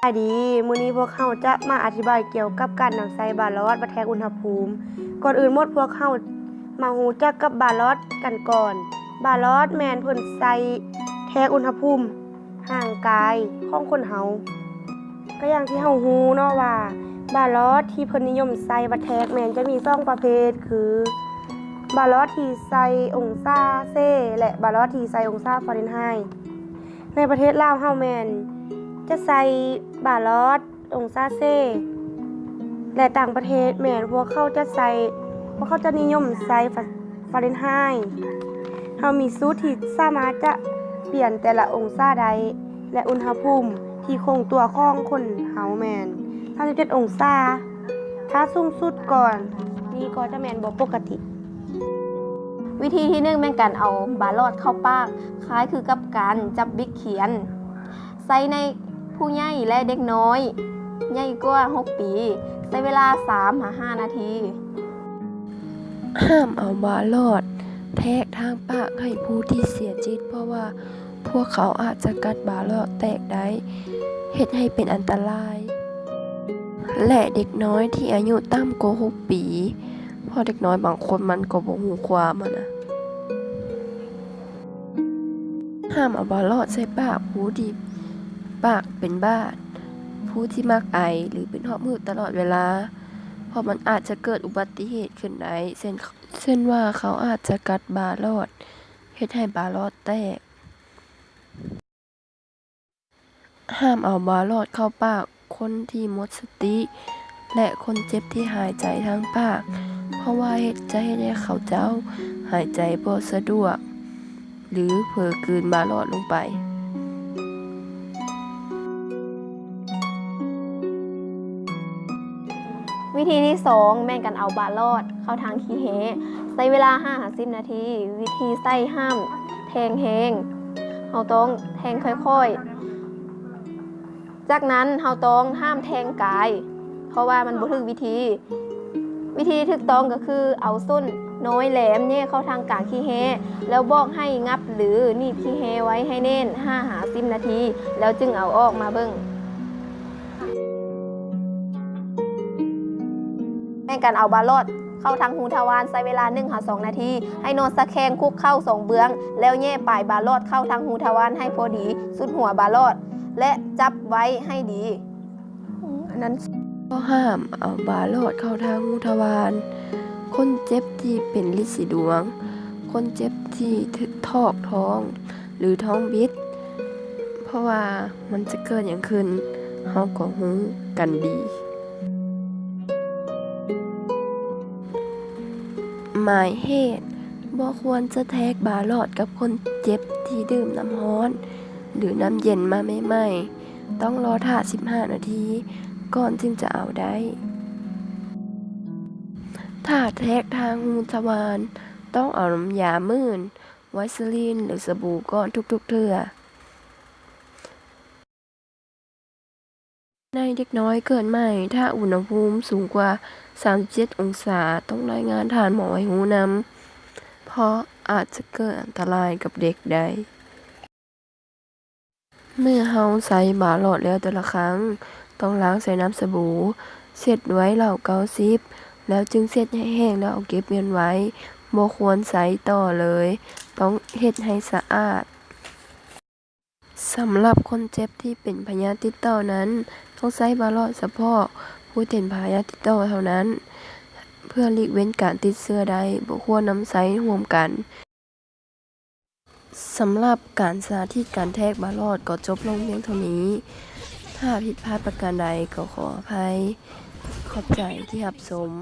ສະບາຍດີ, ມື້ນີ້ພວກເຮົາຈະມາອະທິບາຍກ່ຽວກັບການນຳໃຊ້ບາຫຼອດມາແທກອຸນຫະພູມ. ກ່ອນອື່ນໝົດ, ພວກເຮົາມາຮູ້ຈັກກັບບາຫຼອດກັນກ່ອນ. ບາຫຼອດແມ່ນເພິ່ນໃຊ້ແທກອຸນຫະພູມຮ່າງກາຍຂອງຄົນເຮົາ. ກໍຢ່າງທີ່ເຮົາຮູ້ເນາະວ່າ ບາຫຼອດທີ່ເພິ່ນນິຍົມໃຊ້ມາແທກແມ່ນຈະມີສອງປະເພດ ຄື ບາຫຼອດທີ່ໃສ່ອົງສາເຊ ແລະ ບາຫຼອດທີ່ໃສ່ອົງສາຟາເລັນໄຮ. ໃນປະເທດລາວເຮົາແມ່ນຈະໃຊ້ບາຫຼອດອົງສາເຊ ແລະ ຕ່າງປະເທດແມ່ນພວກເຂົາຈະໃຊ້ ພວກເຂົາຈະນິຍົມໃຊ້ຟາ ຟາເລັນໄຮ. ເຮົາມີສູດທີ່ສາມາດຈະປ່ຽນແຕ່ລະອົງສາໄດ້ ແລະ ອຸນຫະພູມທີ່ຄົງຕົວຂອງຄົນເຮົາແມ່ນສາມສິບເຈັດອົງສາ. ຖ້າສູງສຸດກ່ອນນີ້ກໍຈະແມ່ນບໍ່ປົກກະຕິ. ວິທີທີໜຶ່ງແມ່ນການເອົາບາຫຼອດເຂົ້າປາກ, ຄ້າຍຄືກັບການຈັບບິກຂຽນ. ໃຊ້ໃນຜູ້ໃຫຍ່ ແລະ ເດັກນ້ອຍໃຫຍ່ກວ່າຫົກປີ, ໃຊ້ເວລາສາມຫາຫ້ານາທີ. ຫ້າມເອົາບາຫຼອດແທກທາງປາກໃຫ້ຜູ້ທີ່ເສຍຊີວິດ, ເພາະວ່າພວກເຂົາອາດຈະກັດບາຫຼອດແຕກໄດ້, ເຮັດໃຫ້ເປັນອັນຕະລາຍ ແລະ ເດັກນ້ອຍທີ່ອາຍຸຕ່ຳກວ່າຫົກປີ, ເພາະເດັກນ້ອຍບາງຄົນມັນກໍບໍ່ຮູ້ຄວາມຫັ້ນນະ. ຫ້າມເອົາບາຫຼອດໃສ່ປາກຜູ້ທີ່ປາກເປັນບາດ, ຜູ້ທີ່ມັກໄອ ຫຼື ເປັນຫອບຫືດຕະຫຼອດເວລາ, ເພາະມັນອາດຈະເກີດອຸບັດຕິເຫດຂຶ້ນໄດ້, ເຊັ່ນ ເຊັ່ນວ່າເຂົາອາດຈະກັດບາຫຼອດ ເຮັດໃຫ້ບາຫຼອດແຕກ. ຫ້າມເອົາບາຫຼອດເຂົ້າປາກຄົນທີ່ໝົດສະຕິ ແລະ ຄົນເຈັບທີ່ຫາຍໃຈທາງປາກ, ເພາະວ່າເຮັດ ຈະເຮັດໃຫ້ເຂົາເຈົ້າຫາຍໃຈບໍ່ສະດວກ ຫຼື ເຜີກືນບາຫຼອດລົງໄປ. ວິທີທີສອງແມ່ນການເອົາບາຫຼອດເຂົ້າທາງຂີ້ແຮ້, ໃຊ້ເວລາຫ້າຫາສິບນາທີ. ວິທີໃຊ້ ຫ້າມແທງແຮງ, ເຮົາຕ້ອງແທງຄ່ອຍໆ. ຈາກນັ້ນເຮົາຕ້ອງຫ້າມແທງກາຍ, ເພາະວ່າມັນບໍ່ຖືກວິທີ. ວິທີຖືກຕ້ອງກໍຄືເອົາສົ້ນນ້ອຍແຫຼມແຫຍ່ເຂົ້າທາງກາງຂີ້ແຮ້ ແລ້ວບອກໃຫ້ງັບ ຫຼື ໜີບຂີ້ແຮ້ໄວ້ໃຫ້ແໜ້ນຫ້າຫາສິບນາທີ ແລ້ວຈຶ່ງເອົາອອກມາເບິ່ງ. ແມ່ນການເອົາບາຫຼອດເຂົ້າທາງຮູທະວານ, ໃຊ້ເວລາໜຶ່ງຫາສອງນາທີ. ໃຫ້ນອນຕະແຄງຄຸກເຂົ່າສອງເບື້ອງ ແລ້ວແຫຍ່ປາຍບາຫຼອດເຂົ້າທາງຮູທະວານໃຫ້ພໍດີສຸດຫົວບາຫຼອດ ແລະ ຈັບໄວ້ໃຫ້ດີ. ອັນນັ້ນ ກໍຫ້າມເອົາບາຫຼອດເຂົ້າທາງຮູທະວານ. ຄົນເຈັບທີ່ເປັນລິດສີດວງ, ຄົນເຈັບທີ່ຖອກທ້ອງ ຫຼື ທ້ອງບິດ, ເພາະວ່າມັນຈະເກີດຫຍັງຂຶ້ນ ເຮົາກໍຮູ້ກັນດີ. ໝາຍເຫດ: ບໍ່ຄວນຈະແທກບາຫຼອດກັບຄົນເຈັບທີ່ດື່ມນ້ຳຮ້ອນ ຫຼື ນ້ຳເຢັນມາໃໝ່ໆ. ຕ້ອງລໍຖ້າສິບຫ້ານາທີກ່ອນຈຶ່ງຈະເອົາໄດ້. ຖ້າແທກທາງຮູທະວານ, ຕ້ອງເອົານ້ຳຢາມື່ນ, ໄວສະລີນ ຫຼື ສະບູກ່ອນທຸກໆເທື່ອ. ໃນເດັກນ້ອຍເກີດໃໝ່, ຖ້າອຸນຫະພູມສູງກວ່າສາມສິບເຈັດອົງສາ, ຕ້ອງລາຍງານທ່ານໝໍໃຫ້ຮູ້ນຳ, ເພາະອາດຈະເກີດອັນຕະລາຍກັບເດັກໄດ້. ເມື່ອເຮົາໃສ່ບາຫຼອດແລ້ວແຕ່ລະຄັ້ງ, ຕ້ອງລ້າງໃສ່ນ້ຳສະບູ, ເຊັດໄວ້ລາວເກົ້າສິບ ແລ້ວຈຶ່ງເຊັດໃຫ້ແຫ້ງ ແລ້ວເອົາເກັບເງິນໄວ້. ບໍ່ຄວນໃຊ້ຕໍ່ເລີຍ, ຕ້ອງເຮັດໃຫ້ສະອາດ. ສຳລັບຄົນເຈັບທີ່ເປັນພະຍາດຕິດຕໍ່ນັ້ນ, ຕ້ອງໃຊ້ບາຫຼອດສະເພາະຜູ້ເປັນພະຍາດຕິດຕໍ່ເທົ່ານັ້ນ, ເພື່ອຫຼີກເວັ້ນການຕິດເຊື້ອໄດ້. ບໍ່ຄວນນຳໃຊ້ຮ່ວມກັນ. ສຳລັບການສາທິດການແທກບາຫຼອດກໍຈົບລົງພຽງເທົ່ານີ້. ຖ້າຜິດພາດປະການໃດກໍຂໍອະໄພ. ຂອບໃຈທີ່ຮັບຊົມ.